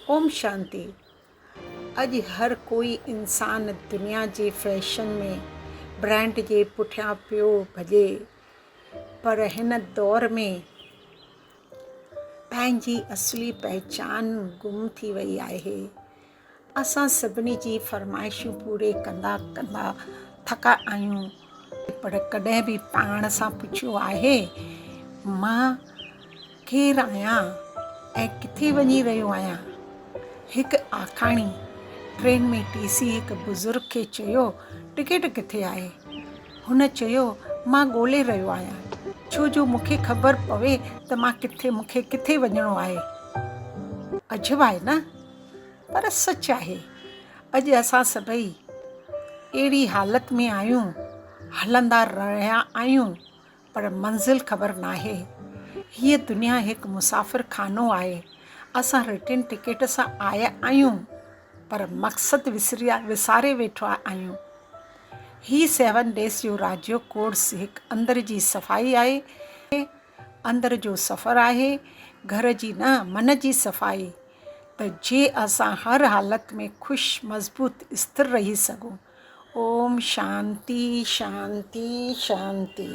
اوم شانتي اڄ هر ڪوئي انسان دنيا جي فيشن ۾ برانڊ جي پٺيان پيو ڀڄي پر هن دور ۾ پنهنجي اصلي پهچان گم ٿي وئي آهي اسان سڀني جي فرمائشون پوري ڪندا ڪندا ٿڪا آهيون پر ڪڏهن به پاڻ سان پڇيو آهي مان ڪير آهيان ۽ ڪٿي وڃي رهيو آهيان؟ هڪ آکاڻي ٽرين ۾ ٽي سي هڪ بزرگ کي چيو ٽڪيٽ ڪٿي آهي؟ هن چيو مان ڳولي رهيو آهيان ڇو جو مون کي خبر پوي ته مان ڪٿي مون کي ڪٿي وڃڻو آهي. عجب آهي نه؟ پر سچ آهي اڄ اسان سڀئي اهڙي حالت ۾ آهيون هلندا رهيا آهيون پر منزل خبر ناهي. هيء دنيا هڪ مسافر خانو آهي. اسان رٽن ٽڪيٽ سان آيا آهيون پر مقصد وساري ويٺا آهيون. هي سيون ڊيز جو راجيو ڪورس هڪ اندر جي صفائي آهي. اندر جو سفر آهي، گهر جي نه من جي صفائي ته جي اسان هر حالت ۾ خوش، مضبوط، اسٿر رهي سگهون. اوم شانتي شانتي شانتي.